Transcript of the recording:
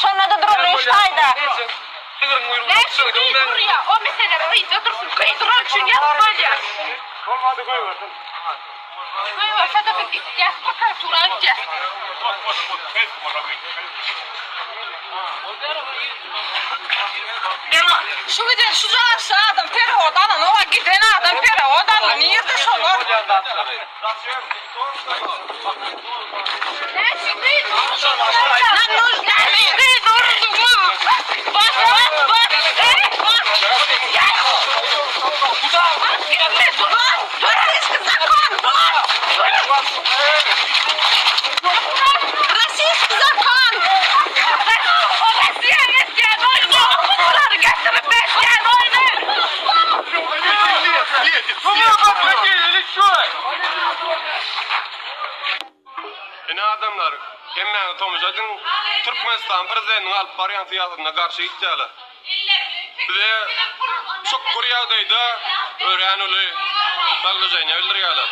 Şonda-da duran iş taýda. Şu giden şu jarşy adam perewod alan owa giden adam perewod aldy nirde şolar. Ine adamlar, hemmäňiz tomaşa ediň, Türkmenistan prezidentiniň alyp barýan syýasatyna garşy gitýärler. Bize çukur ýagdaýda örän uly baglajaýna bildirýärler.